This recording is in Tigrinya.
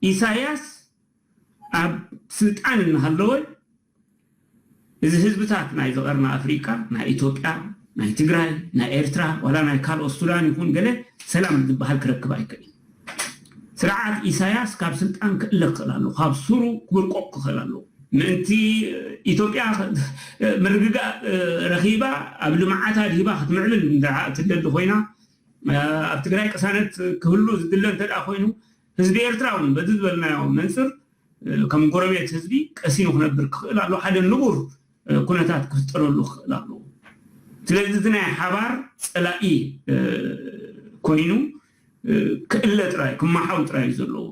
ኢሳያስ ኣብ ስልጣን እናሃለወ እዚ ህዝብታት ናይ ዝቐርና ኣፍሪቃ፣ ናይ ኢትዮጵያ፣ ናይ ትግራይ፣ ናይ ኤርትራ፣ ዋላ ናይ ካልኦት ሱዳን ይኹን ገለ ሰላም ዝበሃል ክረክብ ኣይክእል። ስርዓት ኢሳያስ ካብ ስልጣን ክእለ ክኽእል ኣሎ፣ ካብ ሱሩ ክብርቆቕ ክኽእል ኣሎ። ምእንቲ ኢትዮጵያ ምርግጋእ ረኺባ ኣብ ልምዓት ኣድሂባ ክትምዕብል እንዳ ትደሊ ኮይና፣ ኣብ ትግራይ ቅሳነት ክህሉ ዝድለ እንተ ደኣ ኮይኑ፣ ህዝቢ ኤርትራ እውን በዚ ዝበልናዮ መንፅር ከም ጎረቤት ህዝቢ ቀሲኑ ክነብር ክኽእል ኣሎ። ሓደ ንቡር ኩነታት ክፍጠረሉ ክኽእል ኣለዎ። ስለዚ እዚ ናይ ሓባር ፀላኢ ኮይኑ ክእለ ጥራይ ክመሓው ጥራይ እዩ ዘለዎ።